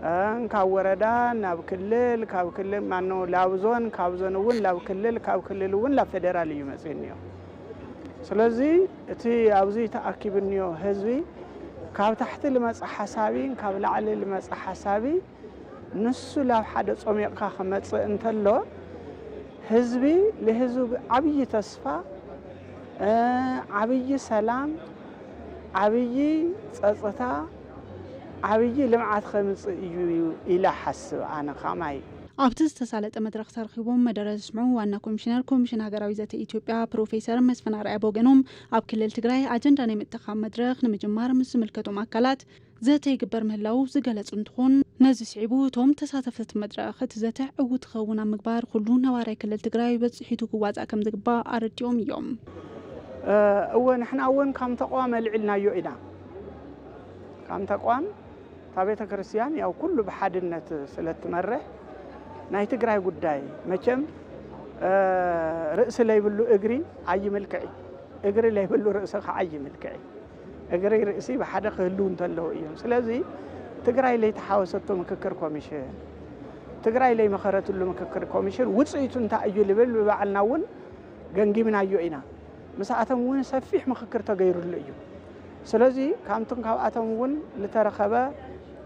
እ፣ ካብ ወረዳ ናብ ክልል፣ ካብ ክልል፣ ማኖ፣ ላብ ዞን፣ ካብ ዞን እውን ላብ ክልል፣ ካብ ክልል እውን ላብ ፌደራል እዩ መጺኡ እኒኦ። ስለዚ እቲ ኣብዚ ተኣኪቡ እኒኦ ህዝቢ ካብ ታሕቲ ልመጽእ ሓሳቢ፣ ካብ ላዕሊ ልመጽእ ሓሳቢ፣ ንሱ ላብ ሓደ ጾሚቕካ ክመጽእ እንተሎ፣ ህዝቢ ልህዝቢ ዓብዪ ተስፋ፣ እ፣ ዓብዪ ሰላም፣ ዓብዪ ጸጥታ፣ ዓብዪ ልምዓት ከምጽእ እዩ ኢለ ሓስብ ኣነ ከማይ። ኣብቲ ዝተሳለጠ መድረኽ ተረኺቦም መደረ ዘስምዑ ዋና ኮሚሽነር ኮሚሽን ሃገራዊ ዘተ ኢትዮጵያ ፕሮፌሰር መስፍን ኣርኣያ ብወገኖም፣ ኣብ ክልል ትግራይ ኣጀንዳ ናይ ምጥኻም መድረኽ ንምጅማር ምስ ዝምልከቶም ኣካላት ዘተ ይግበር ምህላዉ ዝገለጹ እንትኾን፣ ነዚ ስዒቡ እቶም ተሳተፍቲ መድረኽ እቲ ዘተ ዕዉት ክኸውን ኣብ ምግባር ኩሉ ነባራይ ክልል ትግራይ በጽሒቱ ክዋጻእ ከም ዝግባእ ኣረዲኦም እዮም። እ፣ እወ፣ ንሕና እውን ከም ተቋም ኣልዒልናዮ ኢና። ከም ተቋም እታ ቤተ ክርስቲያን ያው ኩሉ ብሓድነት ስለ እትመርሕ ናይ ትግራይ ጉዳይ መቸም፣ እ፣ ርእሲ ለይብሉ እግሪ ኣይምልክዕ፣ እግሪ ለይብሉ ርእሲ ከዓ ኣይምልክዕ። እግሪ ርእሲ ብሓደ ክህልዉ እንተለዉ እዮም። ስለዚ ትግራይ ለይተሓወሰቶ ምክክር ኮሚሽን፣ ትግራይ ለይመኸረትሉ ምክክር ኮሚሽን ውፅኢቱ እንታይ እዩ ልብል ብባዕልና እውን ገምጊምናዮ ኢና። ምስኣቶም እውን ሰፊሕ ምክክር ተገይሩሉ እዩ። ስለዚ ካብቶም ካብኣቶም እውን ልተረኸበ፣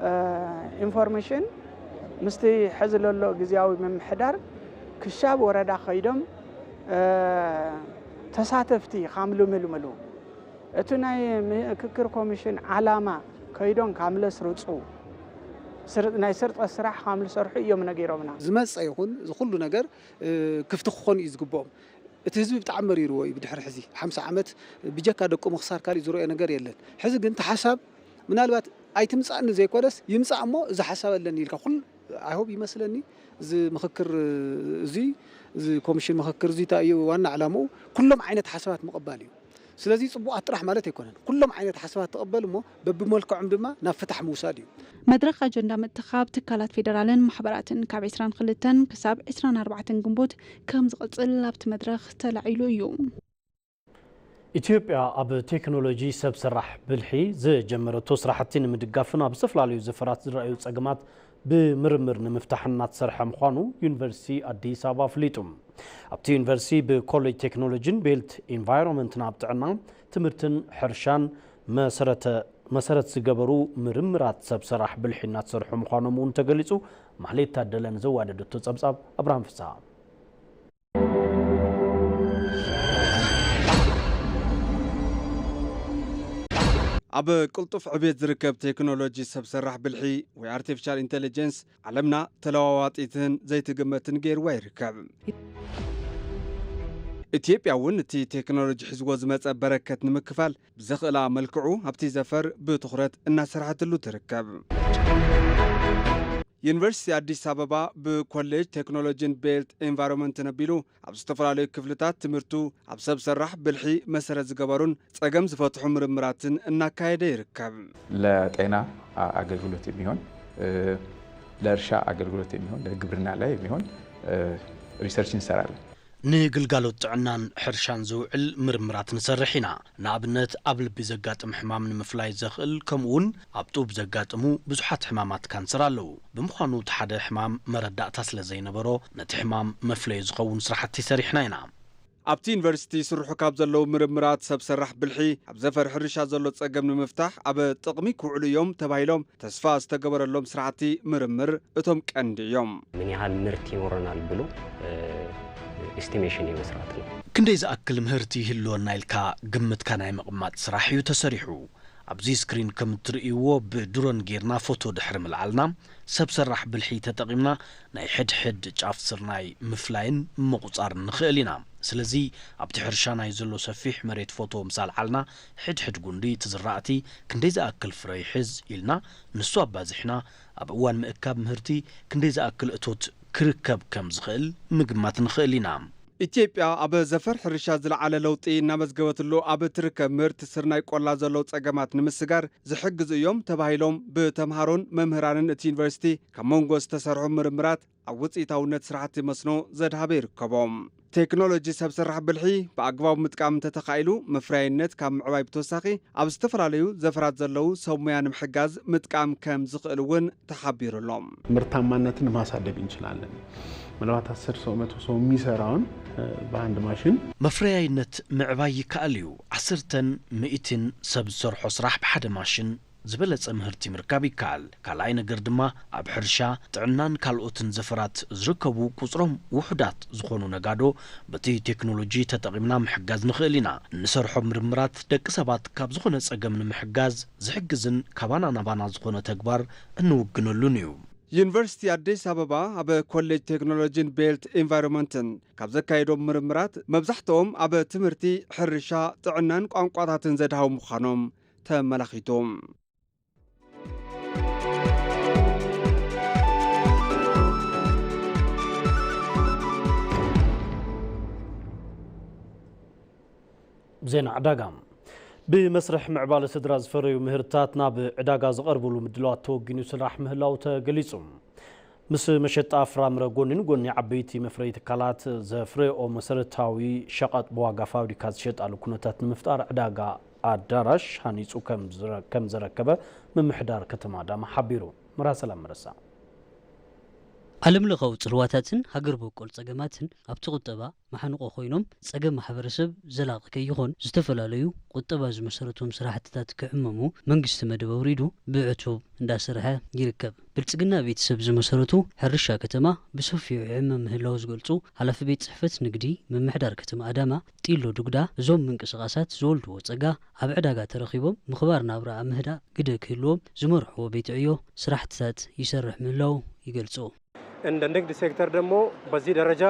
እ፣ ኢንፎርሜሽን ምስቲ ሕዚ ለሎ ግዝያዊ ምምሕዳር ክሻብ ወረዳ ከይዶም፣ እ፣ ተሳተፍቲ ካምልምልምሉ፣ እቲ ናይ ምክክር ኮሚሽን ዓላማ ከይዶም ካምለስርፁ፣ ስር-፣ ናይ ስርጠት ስራሕ ካምልሰርሑ እዮም ነጊሮምና። ዝመፀ ይኹን እዚ ኩሉ ነገር፣ እ፣ ክፍቲ ክኾኑ እዩ ዝግብኦም። እቲ ህዝቢ ብጣዕሚ መሪርዎ እዩ ብድሕሪ ሕዚ ሓምሳ ዓመት ብጀካ ደቁ ምኽሳር ካሊእ ዝረኦ ነገር የለን። ሕዚ ግን እቲ ሓሳብ ምናልባት ኣይትምጻእኒ ዘይኮነስ ይምጻእ እሞ እዚ ሓሳብ ኣለኒ ኢልካ ኩሉ፣ I hope ይመስለኒ፣ እዚ ምኽክር እዚ፣ እዚ ኮሚሽን ምኽክር እዚ እንታይ እዩ ዋና ዕላምኡ? ኩሎም ዓይነት ሓሳባት ምቕባል እዩ። ስለዚ ጽቡቓት ጥራሕ ማለት ኣይኮነን። ኩሎም ዓይነት ሓሳባት ትቕበል እሞ በብመልክዖም ድማ ናብ ፍታሕ ምውሳድ እዩ። መድረኽ ኣጀንዳ ምትኻብ ትካላት ፌደራልን ማሕበራትን ካብ ዕስራን ክልተን ክሳብ ዕስራን ኣርባዕተን ግንቦት ከም ዝቕጽል ኣብቲ መድረኽ ተላዒሉ እዩ። ኢትዮጵያ ኣብ ቴክኖሎጂ ሰብ ሰራሕ ብልሒ ዝጀመረቶ ስራሕቲ ንምድጋፍን ኣብ ዝተፈላለዩ ዘፈራት ዝረኣዩ ጸገማት ብምርምር ንምፍታሕ እናተሰርሐ ምዃኑ ዩኒቨርሲቲ ኣዲስ ኣበባ ኣፍሊጡ። ኣብቲ ዩኒቨርሲቲ ብኮሌጅ ቴክኖሎጂን ቤልት ኢንቫይሮንመንትን ኣብ ጥዕና፣ ትምህርትን ሕርሻን መሰረተ መሰረት ዝገበሩ ምርምራት ሰብ ሰራሕ ብልሒ እናተሰርሑ ምዃኖም እውን ተገሊጹ። ማህሌት ታደለ ንዘዋደደቶ ጸብጻብ ኣብርሃም ፍስሃ። ኣብ ቅልጡፍ ዕቤት ዝርከብ ቴክኖሎጂ ሰብ ሰራሕ ብልሒ ወይ ኣርቲፊሻል ኢንቴሊጀንስ ዓለምና ተለዋዋጢትን ዘይትግመትን ገይርዋ ይርከብ። ኢትዮጵያ እውን እቲ ቴክኖሎጂ ሒዝዎ ዝመጸ በረከት ንምክፋል ብዘኽእላ መልክዑ ኣብቲ ዘፈር ብትኹረት እናሰርሐትሉ ትርከብ። ዩኒቨርሲቲ ኣዲስ ኣበባ ብኮሌጅ ቴክኖሎጂን ቤልት ኤንቫይሮንመንትን ኣቢሉ ኣብ ዝተፈላለዩ ክፍልታት ትምህርቱ ኣብ ሰብ ሰራሕ ብልሒ መሰረት ዝገበሩን ጸገም ዝፈትሑ ምርምራትን እናካየደ ይርከብ። ለጤና አ- አገልግሎት የሚሆን እ፣ ለእርሻ አገልግሎት የሚሆን ለግብርና ላይ የሚሆን እ፣ ሪሰርች እንሰራለን። ንግልጋሎት ጥዕናን ሕርሻን ዝውዕል ምርምራት ንሰርሕ ኢና። ንኣብነት ኣብ ልቢ ዘጋጥም ሕማም ንምፍላይ ዘኽእል ከምኡ እውን ኣብ ጡብ ዘጋጥሙ ብዙሓት ሕማማት ካንሰር ኣለዉ። ብምዃኑ እቲ ሓደ ሕማም መረዳእታ ስለ ዘይነበሮ ነቲ ሕማም መፍለዩ ዝኸውን ስራሕቲ ሰሪሕና ኢና። ኣብቲ ዩኒቨርሲቲ ይስርሑ ካብ ዘለዉ ምርምራት ሰብ ሰራሕ ብልሒ ኣብ ዘፈር ሕርሻ ዘሎ ጸገም ንምፍታሕ ኣብ ጥቕሚ ክውዕሉ እዮም ተባሂሎም ተስፋ ዝተገበረሎም ስራሕቲ ምርምር እቶም ቀንዲ እዮም። ምን ያህል ምርት ይኖረናል ብሎ ኤስቲሜሽን የመስራት ነው። ክንደይ ዝኣክል ምህርቲ ይህልወና ኢልካ ግምትካ ናይ ምቕማጥ ስራሕ እዩ ተሰሪሑ። ኣብዚ ስክሪን ከም እትርእይዎ ብድሮን ጌርና ፎቶ ድሕሪ ምልዓልና ሰብ ሰራሕ ብልሒ ተጠቒምና ናይ ሕድሕድ ጫፍ ስርናይ ምፍላይን ምቑጻርን ንኽእል ኢና። ስለዚ ኣብቲ ሕርሻ ናይ ዘሎ ሰፊሕ መሬት ፎቶ ምስ ኣልዓልና ሕድሕድ ጉንዲ እቲ ዝራእቲ ክንደይ ዝኣክል ፍረ ይሕዝ ኢልና ንሱ ኣባዚሕና ኣብ እዋን ምእካብ ምህርቲ ክንደይ ዝኣክል እቶት ክርከብ ከም ዝኽእል ምግማት ንኽእል ኢና። ኢትዮጵያ ኣብ ዘፈር ሕርሻ ዝለዓለ ለውጢ እናመዝገበትሉ ኣብ እትርከብ ምህርቲ ስርናይ ቆላ ዘለዉ ጸገማት ንምስጋር ዝሕግዙ እዮም ተባሂሎም ብተምሃሮን መምህራንን እቲ ዩኒቨርሲቲ ካብ መንጎ ዝተሰርሑ ምርምራት ኣብ ውፅኢታውነት ስራሕቲ መስኖ ዘድሃበ ይርከቦም። ቴክኖሎጂ ሰብ ሰራሕ ብልሒ ብኣግባቡ ምጥቃም እንተተኻኢሉ መፍረያይነት ካብ ምዕባይ ብተወሳኺ ኣብ ዝተፈላለዩ ዘፈራት ዘለዉ ሰብ ሙያ ንምሕጋዝ ምጥቃም ከም ዝኽእል እውን ተሓቢሩሎም። ምርታማነትን ማሳደግ እንችላለን። ምናልባት አስር ሰው መቶ ሰው የሚሰራውን በአንድ ማሽን መፍረያይነት ምዕባይ ይከኣል እዩ። ዓሰርተን ሚእትን ሰብ ዝሰርሖ ስራሕ ብሓደ ማሽን ዝበለጸ ምህርቲ ምርካብ ይከኣል። ካልኣይ ነገር ድማ ኣብ ሕርሻ፣ ጥዕናን ካልኦትን ዘፈራት ዝርከቡ ቁጽሮም ውሑዳት ዝኾኑ ነጋዶ በቲ ቴክኖሎጂ ተጠቒምና ምሕጋዝ ንኽእል ኢና። እንሰርሖ ምርምራት ደቂ ሰባት ካብ ዝኾነ ጸገም ንምሕጋዝ ዝሕግዝን ካባና ናባና ዝኾነ ተግባር እንውግነሉን እዩ። ዩኒቨርሲቲ ኣዲስ ኣበባ ኣብ ኮሌጅ ቴክኖሎጂን ቤልት ኢንቫይሮንመንትን ካብ ዘካየዶም ምርምራት መብዛሕትኦም ኣብ ትምህርቲ፣ ሕርሻ፣ ጥዕናን ቋንቋታትን ዘድሃቡ ምዃኖም ተመላኺቱ። ዜና ዕዳጋ። ብመስርሕ ምዕባለ ስድራ ዝፈረዩ ምህርትታት ናብ ዕዳጋ ዝቐርብሉ ምድላዋት ተወጊኑ ስራሕ ምህላው ተገሊጹ። ምስ መሸጣ ፍራምረ ጎኒ ንጎኒ ዓበይቲ መፍረይ ትካላት ዘፍረየኦ መሰረታዊ ሸቐጥ ብዋጋ ፋብሪካ ዝሸጣሉ ኩነታት ንምፍጣር ዕዳጋ ኣዳራሽ ሃኒጹ ከም ዝረ- ከም ዘረከበ ምምሕዳር ከተማ ኣዳማ ሓቢሩ። መርሃ ሰላም መረሳ። ዓለም ለኻዊ ጽልዋታትን ሃገር በቆል ጸገማትን ኣብቲ ቁጠባ ማሓንቆ ኮይኖም ጸገም ማሕበረሰብ ዘላቒ ከይኾን ዝተፈላለዩ ቁጠባ ዝመሰረቶም ስራሕትታት ክዕመሙ መንግስቲ መደብ ኣውሪዱ ብዕቱብ እንዳሰርሐ ይርከብ። ብልጽግና ቤተሰብ ዝመሰረቱ ሕርሻ ከተማ ብሰፊሑ ይዕመም ምህላው ዝገልጹ ሓላፊ ቤት ጽሕፈት ንግዲ ምምሕዳር ከተማ ኣዳማ ጢሎ ዱግዳ እዞም ምንቅስቓሳት ዝወልድዎ ጸጋ ኣብ ዕዳጋ ተረኺቦም ምኽባር ናብራ ኣብ ምህዳእ ግደ ክህልዎም ዝመርሕዎ ቤት ዕዮ ስራሕትታት ይሰርሕ ምህላው ይገልጹ። እንደ ንግድ ሴክተር ደግሞ በዚህ ደረጃ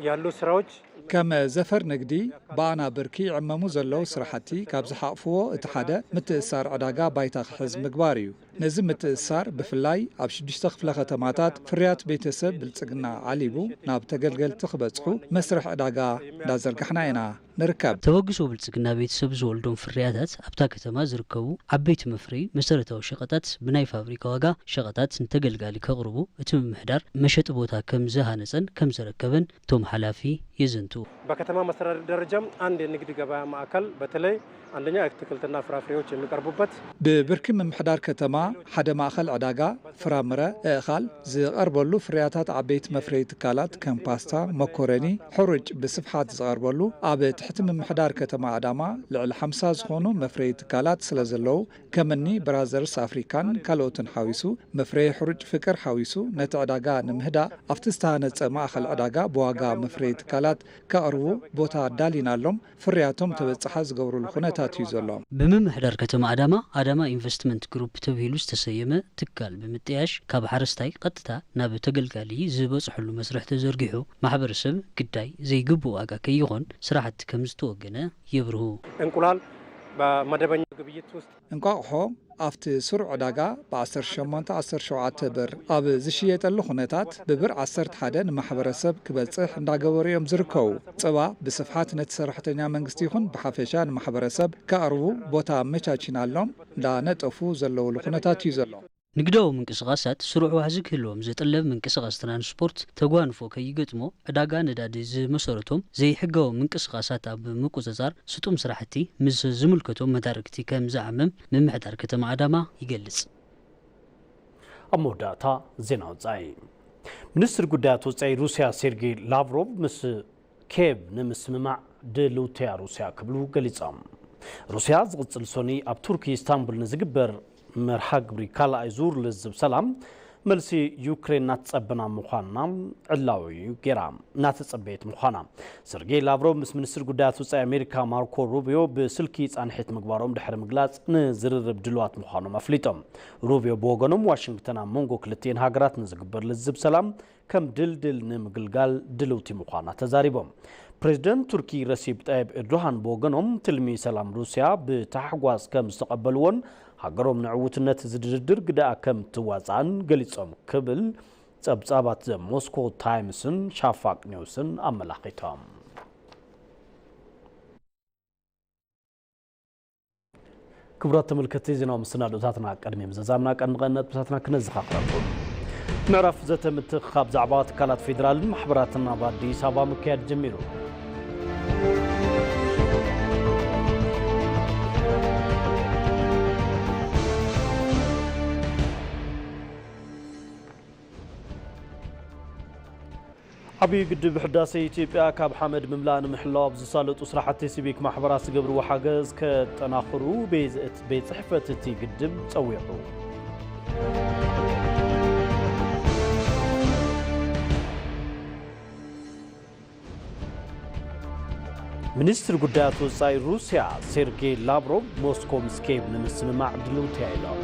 ያሉ ስራዎች ከም ዘፈር ንግዲ ብኣና ብርኪ ይዕመሙ ዘለዉ ስራሕቲ ካብ ዝሓቕፍዎ እቲ ሓደ ምትእስሳር ዕዳጋ ባይታ ክሕዝ ምግባር እዩ። ነዚ ምትእስሳር ብፍላይ ኣብ ሽዱሽተ ክፍለ ከተማታት ፍርያት ቤተሰብ ብልጽግና ዓሊቡ ናብ ተገልገልቲ ክበጽሑ መስርሕ ዕዳጋ እንዳዘርጋሕና ኢና ንርከብ። ተበግሶ ብልጽግና ቤተሰብ ዝወልዶም ፍርያታት ኣብታ ከተማ ዝርከቡ ዓበይቲ መፍረዪ መሰረታዊ ሸቐጣት ብናይ ፋብሪካ ዋጋ ሸቐጣት ንተገልጋሊ ከቕርቡ እቲ ምምሕዳር መሸጢ ቦታ ከም ዝሃነጸን ከም ዘረከበን እቶም ሓላፊ የዘንቱ። በከተማ መስተዳደር ደረጃም አንድ የንግድ ገበያ ማዕከል በተለይ አንደኛ አትክልትና ፍራፍሬዎች የሚቀርቡበት ብብርኪ ምምሕዳር ከተማ ሓደ ማእኸል ዕዳጋ ፍራምረ፣ ኣእኻል ዝቐርበሉ ፍርያታት ዓበይቲ መፍረዪ ትካላት ከም ፓስታ፣ መኮረኒ፣ ሕሩጭ ብስፍሓት ዝቐርበሉ ኣብ ትሕቲ ምምሕዳር ከተማ ኣዳማ ልዕሊ ሓምሳ ዝኾኑ መፍረዪ ትካላት ስለ ዘለዉ ከም እኒ ብራዘርስ ኣፍሪካን ካልኦትን ሓዊሱ መፍረዪ ሕሩጭ ፍቅር ሓዊሱ ነቲ ዕዳጋ ንምህዳእ ኣብቲ ዝተሃነፀ ማእኸል ዕዳጋ ብዋጋ መፍረዪ ትካላት ከቕርቡ ቦታ ኣዳሊናሎም ፍርያቶም ተበጻሓ ዝገብሩሉ ኩነታት እዩ ዘሎ። ብምምሕዳር ከተማ ኣዳማ ኣዳማ ኢንቨስትመንት ግሩፕ ተብሂሉ ዝተሰየመ ትካል ብምጥያሽ ካብ ሓረስታይ ቀጥታ ናብ ተገልጋሊ ዝበፅሐሉ መስርሕ ተዘርጊሑ ማሕበረሰብ ግዳይ ዘይግብኡ ዋጋ ከይኾን ስራሕቲ ከም ዝተወገነ የብርሁ። እንቁላል በመደበኛ ግብይት ውስጥ እንቋቑሖ ኣብቲ ስሩዕ ዕዳጋ ብ ዓሰርተ ሸሞንተ ዓሰርተ ሸውዓተ ብር ኣብ ዝሽየጠሉ ኩነታት ብብር ዓሰርተ ሓደ ንማሕበረሰብ ክበፅሕ እንዳገበሩ እዮም ዝርከቡ። ፀባ ብስፍሓት ነቲ ሰራሕተኛ መንግስቲ ይኹን ብሓፈሻ ንማሕበረሰብ ከቕርቡ ቦታ ኣመቻቺናሎም እንዳነጠፉ ዘለውሉ ኩነታት እዩ ዘሎ። ንግዳዊ ምንቅስቓሳት ስሩዕ ዋሕዚ ክህልዎም ዝጥለብ ምንቅስቓስ ትራንስፖርት ተጓንፎ ከይገጥሞ ዕዳጋ ነዳዲ ዝመሰረቶም ዘይሕጋዊ ምንቅስቓሳት ኣብ ምቁፅፃር ስጡም ስራሕቲ ምስ ዝምልከቶም መዳርግቲ ከም ዝዓምም ምምሕዳር ከተማ ኣዳማ ይገልጽ። ኣብ መወዳእታ ዜና ወጻኢ። ሚኒስትር ጉዳያት ወጻኢ ሩስያ ሴርጌይ ላቭሮቭ ምስ ኬቭ ንምስምማዕ ድልውቲ እያ ሩስያ ክብሉ ገሊጾም። ሩስያ ዝቕጽል ሰኑይ ኣብ ቱርኪ ኢስታንቡል ንዝግበር መርሃ ግብሪ ካልኣይ ዙር ልዝብ ሰላም መልሲ ዩክሬን እናተጸበና ምዃንና ዕላዊ ገይራ እናተጸበየት ምዃና ሰርጌይ ላቭሮቭ ምስ ሚኒስትር ጉዳያት ወጻኢ ኣሜሪካ ማርኮ ሩቢዮ ብስልኪ ጻንሒት ምግባሮም ድሕሪ ምግላጽ ንዝርርብ ድልዋት ምዃኖም ኣፍሊጦም። ሩቢዮ ብወገኖም ዋሽንግተን ኣብ መንጎ ክልቲኤን ሃገራት ንዝግበር ልዝብ ሰላም ከም ድልድል ንምግልጋል ድልውቲ ምዃና ተዛሪቦም። ፕሬዚደንት ቱርኪ ረሲብ ጣይብ ኤርዶሃን ብወገኖም ትልሚ ሰላም ሩስያ ብታሕጓስ ከም ዝተቐበልዎን ሃገሮም ንዕውትነት እዚ ድርድር ግደኣ ከም ትዋፅኣን ገሊጾም ክብል ጸብጻባት ዘ ሞስኮ ታይምስን ሻፋቅ ኒውስን ኣመላኺቶም። ክቡራት ተመልከትቲ ዜናዊ መሰናዶታትና ቅድሚ ምዝዛምና ቀንዲ ቀንዲ ነጥብታትና ክነዘኻኽረኩም። ምዕራፍ ዘተ ምትእኽኻብ ዛዕባ ትካላት ፌዴራልን ማሕበራትን ኣብ ኣዲስ ኣበባ ምክያድ ጀሚሩ። ዓብዪ ግድብ ህዳሰ ኢትዮጵያ ካብ ሓመድ ምምላእ ንምሕላው ኣብ ዝሳለጡ ስራሕቲ ሲቪክ ማሕበራት ዝገብርዎ ሓገዝ ከጠናኽሩ ቤት ጽሕፈት እቲ ግድብ ጸዊዑ። ሚኒስትር ጉዳያት ወጻኢ ሩስያ ሴርጌይ ላቭሮቭ ሞስኮ ምስ ኬቭ ንምስምማዕ ድልውቲ እያ ኢሎም።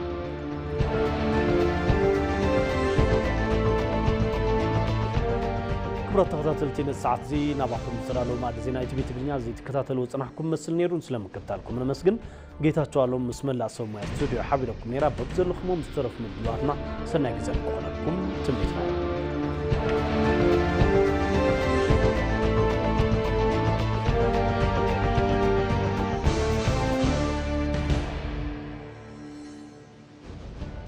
ክቡራት ተኸታተልቲ ነዚ ሰዓት እዚ ናባኹም ዝተዳለወ ማዕዲ ዜና ኢቲቪ ትግርኛ እዚ ትከታተልዎ ዝጸናሕኩም መስል ነይሩ። ስለምክትታልኩም ነመስግን። ጌታቸው ኣሎም ምስ መላእ ሰብ ሞያ ስቱድዮ ሓቢረኩም ነይራ። በብዘለኹሞ ምስ ተረፉ ምድላዋትና ሰናይ ግዜ ክኾነልኩም ትምኒትና።